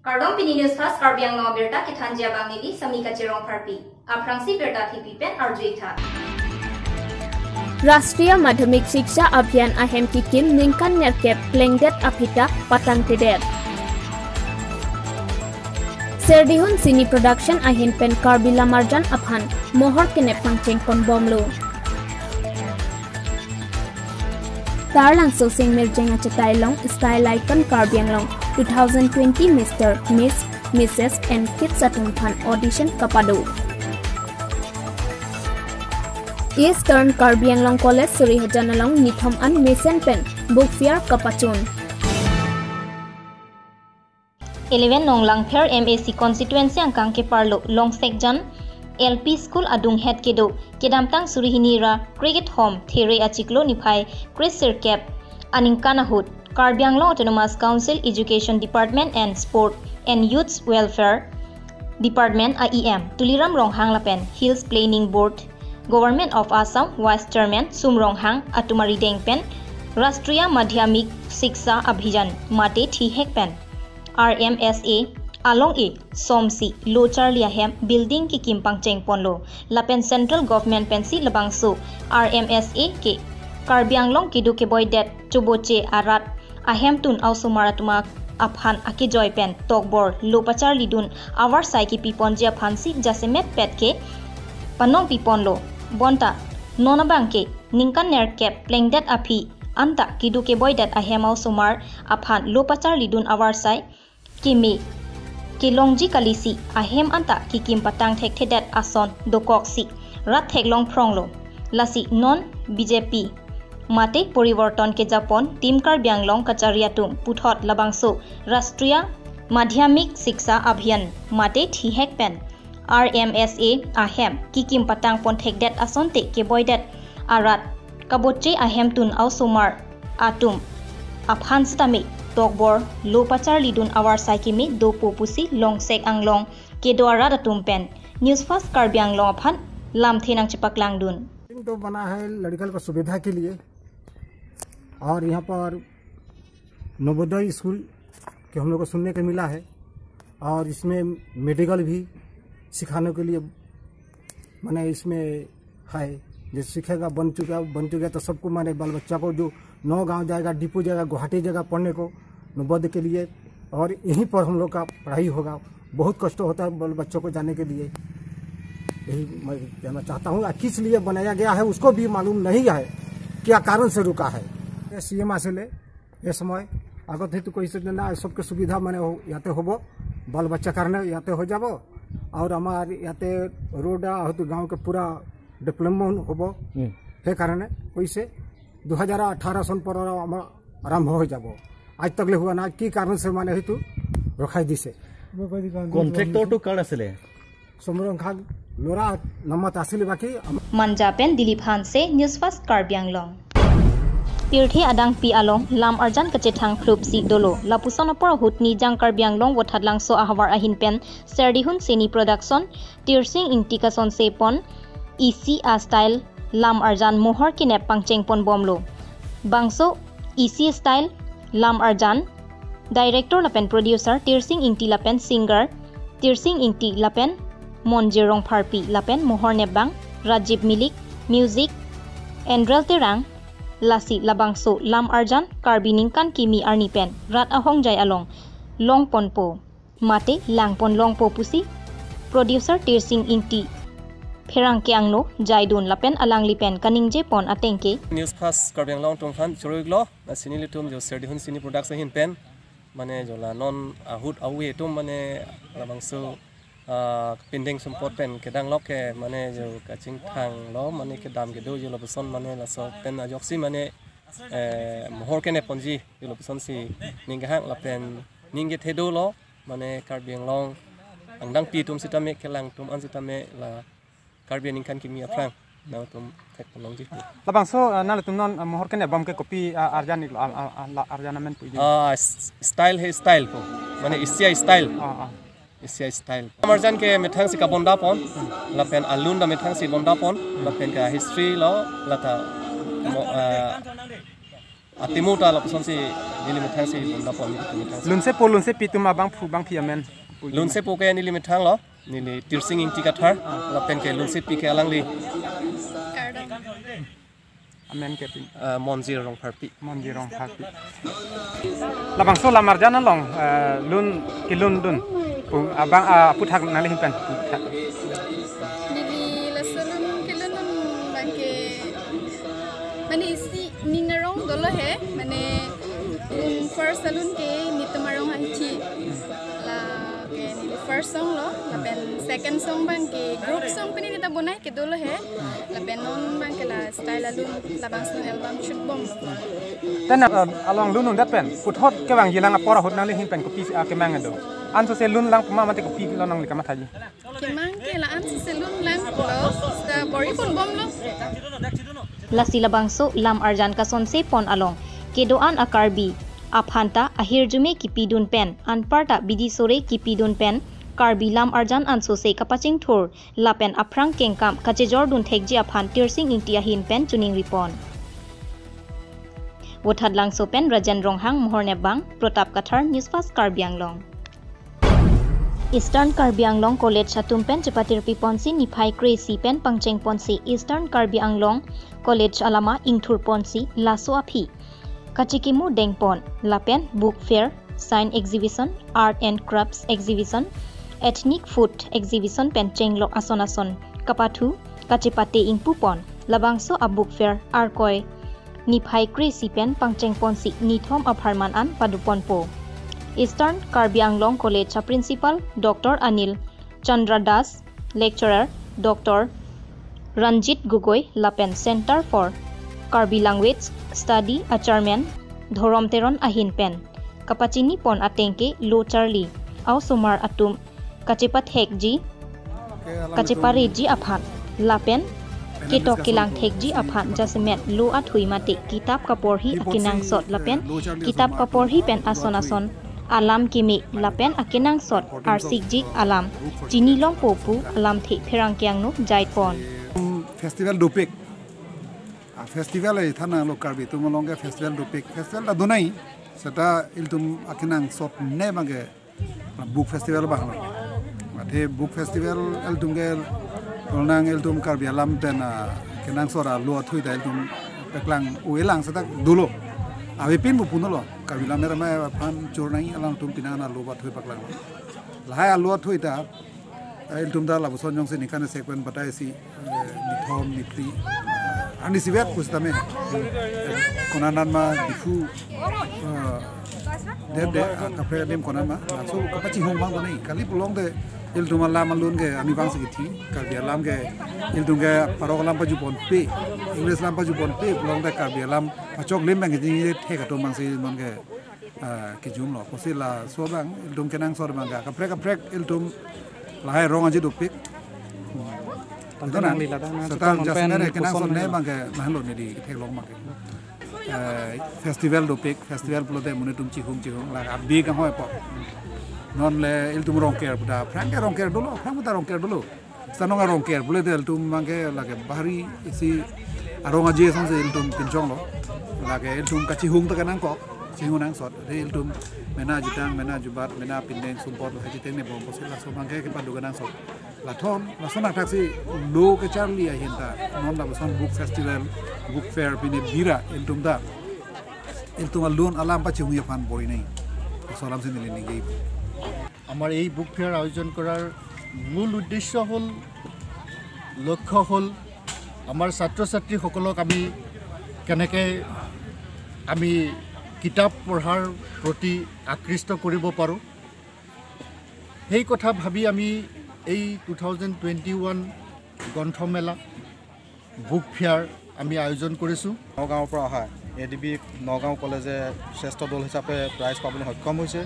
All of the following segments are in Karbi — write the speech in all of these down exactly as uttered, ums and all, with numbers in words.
Kardom, pini News Fast Karbi Anglong abirta kethanji abang neli Samika Cherong Pharpi. Aphrangsi birta thipi pen arju-ik tha. Rashtriya Madhyamik Shiksha Abhiyan ahem kikim ningkan nerkep plengdet aphi ta patangtedet. Serdihun Cine Production ahin pen Karbi Lamarjan aphan mohor kenep pangcheng ponbomlo. Taralangso Sing Mirjeng achetai along Style Icon Karbi Anglong two thousand twenty Mister, Miss, Missus and Kids atum aphan audition kapado. Eastern Karbi Anglong College Surihajan along nithom an mesen pen book fair kapachun. Eleven nong Langpher M A C constituency angkang keparlo Longsekjan L P School adunghet kedo kedamtang suri hini ra kre-kethom There achiklo niphai kre-sirkep aningkan ahut Karbi Anglong Autonomous Council Education Department and Sport and Youth Welfare Department a E M Tuliram Ronghang lapen Hills Planning Board Government of Assam Vice Chairman Sum Ronghang atum arideng pen Rashtriya Madhyamik Shiksha Abhiyan mate thihek pen R M S A along e somsi lo charli ahem building kikim pangcheng ponlo lapen central government pensi labangso R M S A ke Karbi Anglong kedo keboidet choboche arat ahemtun a-osomar atum aphan akejoi pen tokbor lo pacharlidun avarsai kipi ponji aphansi jasemet pet ke panong pi ponlo. Bonta non abang ke ningkan nerkep plengdet aphi anta kedo keboidet ahem a-osomar aphan lo pacharlidun avarsai keme kelongji kalisi ahem anta kikim patang thekthedet ason dokoksi rat theklong phronglo. Lasi non B J P mate Poriborton Kejapon Team Karbi Anglong kachari atum puthot labangso Rashtriya Madhyamik Shiksha Abhiyan mate thihek pen R M S A ahem kikim patang pon thekdet asonte keboidet arat kaboche ahemtun a-osomar atum aphan sitame tokbor lo pacharlidun avarsai keme dopo pusi Longsek Anglong kedo arat atum pen News Fast Karbi Anglong aphan lamthe nangchepaklangdun. तो बना है लड़का लोग का सुविधा के लिए, और यहाँ पर नवोदय स्कूल के हम लोग को सुनने को मिला है, और इसमें मेडिकल भी सिखाने के लिए, माने, इसमें है, जो सीखेगा, बन चुका, बन चुका, तो सबको, माने, बाल बच्चा को जो नौगांव जाएगा, डिपू जाएगा, गुवाहाटी जाएगा पढ़ने को, नवोदय के लिए, और यहीं पर हम लोग का पढ़ाई होगा। बहुत कष्ट होता है बाल बच्चों को जाने के लिए। यही मैं कहना चाहता हूँ, किस लिए बनाया गया है, उसको भी मालूम नहीं है, क्या कारण से रुका है। ये सी एम আসলে এ সময় আগত সেইটো কৈছে যে না, সবকে সুবিধা, মানে, হ-, ইয়াতে হ'ব, বাল বাচ্চা কাৰণে ইয়াতে হৈ যাব, আৰু আমাৰ ইয়াতে ৰোড হয়তো গাঁৱকে পুৰা ডেভেলপমেণ্ট হ'ব। উম। সেইকাৰণে কৈছে দুহেজাৰ ওঠৰ চন পৰা আমাৰ আৰম্ভ হৈ যাব। আজ তকলে হোৱা নাই, কি কাৰণে, মানে, সেইটো ৰখাই দিছে। কণ্ট্ৰেক্টৰটো কাৰ আছিলে? সমৰং খান ল'ৰা নামত আছিলে, বাকী আম- Manja pen Dilip Hanse, News Fast Karbi Anglong. Pirthe adangpi along lam arjan kachethang phlupsi dolo. Lapuson apor ahut Nijang Karbi Anglong Vothatlangso ahavar ahin pen Serdihun Cine Production, Tirsing Ingti kasonse pon isi a-style lam arjan mohor kenep pangcheng ponbomlo. Bangso isi style lam arjan, director lapen producer Tirsing Ingti lapen singer Tirsing Ingti lapen Monjir Rongpharpi lapen mohor nepbang Rajiv Milik, music Andrel Terang, lasi labangso lam arjan Karbi ningkan kimi arni pen rat ahongjai along longponpo mate langpon longpo pusi producer Tirsing Ingti pherangke angno jaidun lapen alangli pen kaningje pon atengke. News Fast Karbi Anglong atum aphan choro-iklo, lasi nelitum jo Serdihun Cine Production ahin pen, mane, jo la non ahut awi atum, mane, labangso, ah, pindeng sumpot pen kedanglok ke, mane, jo kachingthanglo, mane, kedam kedo jo lapuson, mane, laso pen ajoksi, mane, eh, mohor kenep ponji jo lapusonsi ning kehang lapen ning kethe dolo, mane, Karbi Anglong angdangpi atum sitame, kelang atum an sitame la Karbi aningkan kimi aphrang nangtum thek ponlongji. Labangso, ah, nanglitum non, ah, mohor kenep bom ke kopi, ah, arjan-iklo, ah, ah, ah, la arjan amen puji. Ah, s-, style hai style ko. Mane isi a-style. Ah, ah. Asia style. Lam arjan ke methang si kabonda pon, lapen alun ta methang si bonda pon, lapen ke history lo, lata mo, ah, atimo ta lapuson si neli methang si bonda pon, methang si. Lunsepo, lunsepi atum abangphu bangphi amen? Lunsepo ke neli methang lo, neli Tirsing Ingti Kathar, lapen ke lunsepi ke alangli amen ke pin? Ah, Monjir Rongpharpi. Monjir Rongpharpi. Labangso lam arjan along, eh, lun kelun dun pu abang, ah, aphuthak nangli ahin pen aphuthak. Neli laso lun kelun dun abang ke, mane isi ning arong dolo he, mane, um, first alun ke Nitum Arong Haithi. La ke neli first song lo, lapen second song abang ke group song pen neli ta bonai kedo lo he. Lapen non abang ke la style alun, labangso album shoot bom. Ten, eh, along lun undet pen puthot kevangji alang apor ahut nangli ahin pen kopi, ah, kemang do? Ansose lun lang pu ma mate kopi lo nangli kamathaji? Kemang ke la ansose lun lang lo, seta bor-i pon bom lo. Lasi labangso lam arjan kasonse pon along kedo-an a-Karbi aphan ta ahirjume kipidun pen, anparta bidi sore kipidun pen, Karbi lam arjan ansose kapachingthur lapen aphrang kengkam kachejordun thekji aphan Tirsing Ingti ahin pen choningri pon. Vothatlangso pen Rajen Ronghang, Mohor Nepbang, Protap Kathar, News Fast Karbi Anglong. Eastern Karbi Anglong College atum pen chepatirpi ponsi niphai kre-isi pen pangcheng ponsi Eastern Karbi Anglong College alama ingthur ponsi laso aphi kachekimo dengpon lapen book fair, science exhibition, art and crafts exhibition, ethnic food exhibition pen chenglok ason ason kapathu kachepate ingpupon. Labangso a-book fair arkoi niphai kre-isi pen pangcheng ponsi nithom apharman an paduponpo. Eastern Karbi Anglong College a-Principal Doctor Anil Chandra Das, Lecturer Doctor Ranjit Gogoi lapen Center for Karbi Language Study a-Chairman Dhorom Teron ahin pen kapachini pon ateng ke lo charli a-osomar atum kachepathekji, kachepareji aphan lapen ketok kelang thekji aphan jasemet lo athui mate kitap kaporhi akenangsot lapen kitap kaporhi pen ason ason alam keme lapen akenangsot arsikjik alam chinilongpo pu alamthe pherangke angno jaipon. Festival dopik. Ah, festival eh thana lo Karbi atum along ke festival dopik. Festival ta donai. Seta ilitum akenangsot ne abang ke book festival abang lo. Athe book festival ilitum ke lonang ilitum Karbi alam pen, ah, kenangsot alo athui ta ilitum paklang u-elang seta dolo. Avepin bu puno lo. Karbi lam ramai aphan chornai alangtum pinang alo athui paklang. Lahai alo athui ta, eh, ilitum ta lapuson jongsi ningkan sekven batai si, eh, nithom niphli, eh, arnisi vek pusitame, eh, konat ma Diphu, eh, de de, ah, kaprek adim konat ma, laso kapachihong abang konai, kali pulote ilitum alam alun ke arnivang si kithi, Karbi alam ke ilitum ke parok alam pajuponpe, English alam pajuponpe, pulote Karbi alam pachok lim abang kithi thek atum abang si non ke ah, kijum lo. Pusi laso abang, ilitum kenangsot abang ka. Kaprek kaprek ilitum lahai rong aje dopik. Tangte ito na. Nangli ladak na seta chitang jasemet pen kenangsot koson ne lo. Abang ke lahan lo neli theklong abang ke. Eh, festival dopik, festival pulote monit atum chihung chihung. La abi kang hoi po. Non le ilitum Rongker pu ta. Aphrang ke Rongker dolo, aphrang pu ta Rongker dolo. Seta non Rongker pulote ilitum abang ke lake bahari isi arong aje asonsi ilitum pinchong lo. Lake ilitum kachihung ta kenangkok, chihung nangsot. Te ilitum mena jutang, mena jubat, mena pindeng sumpot, lahai chiteng ne bom pusi laso abang ke kepadu kenangsot. Lathon, laso nangthak si lo kecharli ahin ta. Non lapuson book festival, book fair pine bira ilitum ta. Ilitum alun alam pachihungji aphan bor-i nai. Laso alam si neli ningje. আমাৰ এই book fair আয়োজন কৰাৰ মূল উদ্দেশ্য হ'ল, লক্ষ্য হ'ল, আমাৰ ছাত্ৰ ছাত্ৰীসকলক আমি কেনেকৈ আমি কিতাপ পঢ়াৰ প্ৰতি আকৃষ্ট কৰিব পাৰোঁ, সেই কথা ভাবি আমি এই টু থাউজেণ্ড টুৱেণ্টি ওৱান গ্ৰন্থমেলা বুক ফেয়াৰ আমি আয়োজন কৰিছোঁ। নগাঁৱৰ পৰা অহা এ ডি বি নগাঁও কলেজে শ্ৰেষ্ঠ দল হিচাপে প্ৰাইজ পাবলৈ সক্ষম হৈছে।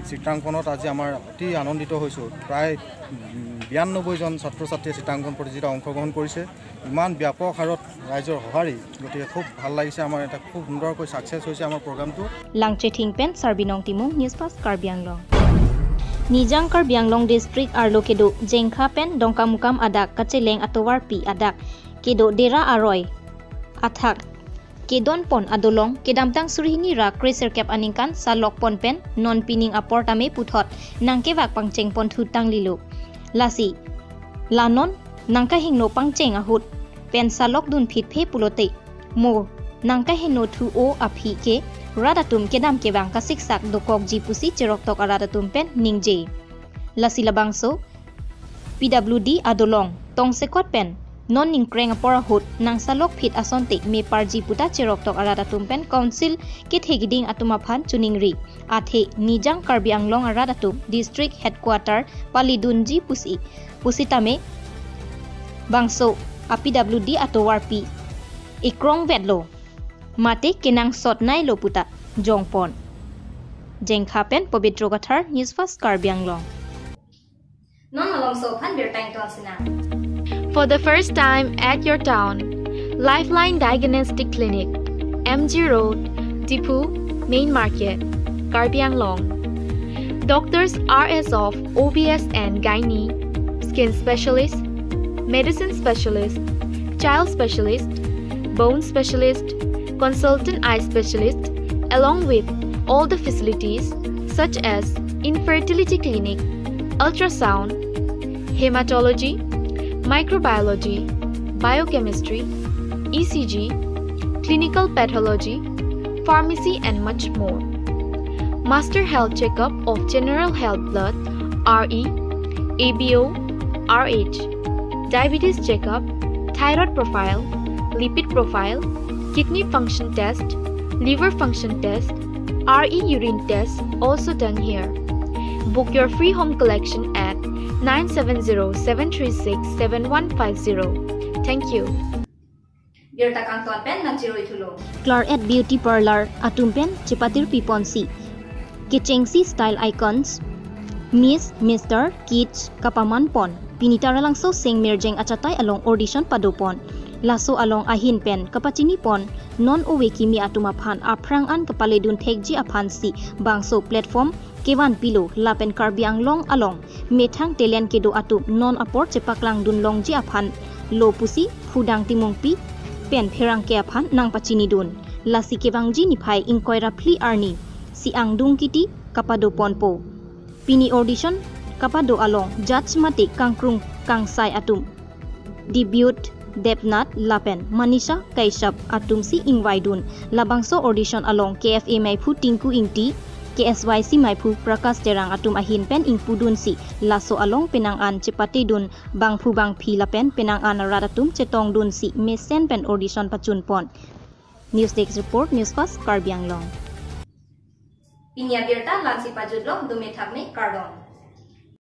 চিত্ৰাংকনত আজি আমাৰ অতি আনন্দিত হৈছোঁ। প্ৰায়, উম, বিৰান্নব্বৈজন ছাত্ৰ ছাত্ৰীয়ে চিত্ৰাংকন প্ৰতিযোগিতাত অংশগ্ৰহণ কৰিছে। ইমান ব্যাপক হাৰত ৰাইজৰ সঁহাৰি, গতিকে খুব ভাল লাগিছে। আমাৰ এটা খুব সুন্দৰকৈ ছাকচেছ হৈছে আমাৰ প্ৰগ্ৰামটো। Langchething pen Sarbinong Timung, News Fast Karbi Anglong. Nijang Karbi Anglong District arlo kedo Jengkha pen Dongkamukam adak kacheleng atovarpi adak kedo Dera aroi athak kedonpon adolong kedamtang suri hini ra kre sirkep aningkan salok pon pen non pining apor tame puthot nangkevak pangchengpon thu tanglilo. Lasi la non nangkahingno pangcheng ahut pen salok dunphit phe pulote mo nangkahingno thu-o aphi ke rat atum kedam kevang kasiksak dokokji pusi cheroktok arat atum pen ningje. Lasi labangso P W D adolong tongsekot pen non ningkreng apor ahut nangsalok phit asonte meparji puta cheroktok arat atum pen council kethe kiding atum aphan choningri. Athe Nijang Karbi Anglong arat atum district headquarter palidunji pusi pusitame bangso a P W D atovarpi ikrong vetlo mate kenangsot nailo puta jongpon. Jengkha pen Pobitro Kathar, News Fast Karbi Anglong. Non malomso aphan birta ingtonsinang. For the first time at your town, Lifeline Diagnostic Clinic, M G Road, Diphu, Main Market, Karbi Anglong. Doctors are as of O B S and Gynae, Skin Specialist, Medicine Specialist, Child Specialist, Bone Specialist, Consultant Eye Specialist, along with all the facilities such as infertility clinic, ultrasound, hematology, microbiology, biochemistry, E C G, clinical pathology, pharmacy and much more. Master health checkup of general health blood, R E, A B O, R H, diabetes checkup, thyroid profile, lipid profile, kidney function test, liver function test, R E urine test also done here. Book your free home collection at nine seven zero seven three six seven one five zero. Thank you. Birta kangton pen nangchiroi thulo. Claret Beauty Parlor atum pen chepatirpi ponsi kechengsi style icons, Miss, Mister, Kids kapaman pon. Pini Taralangso Seng Mirjeng achatai along audition padopon. Laso along ahin pen kapachini pon non ove kimi atum aphan aphrang an kapaledun thekji aphansi bangso platform kevan pilo lapen Karbi Anglong along methang talent kedo atum non apor chepaklangdun longji aphan lo pusi Phudang Timungpi pen pherangke aphan nangpachinidun. Lasi kevangji niphai ingkoi ra phli arni si angdung kiti kapado ponpo. Pini audition kapado along judge mate kangkrung kangsai atum Debut Debnath lapen Manisha Kaishap atumsi ingvaidun. Labangso audition along K F A maiphu Tinku Ingti, K S Y C maiphu Prakash Terang atum ahin pen ingpudunsi laso along penang an chepatedun bangphu bangphi lapen penang an arat atum chetongdunsi mesen pen audition pachunpon. News Desk Report, News Fast Karbi Anglong. Pini abirta la-ansi pajutlo, dome thakme, kardom.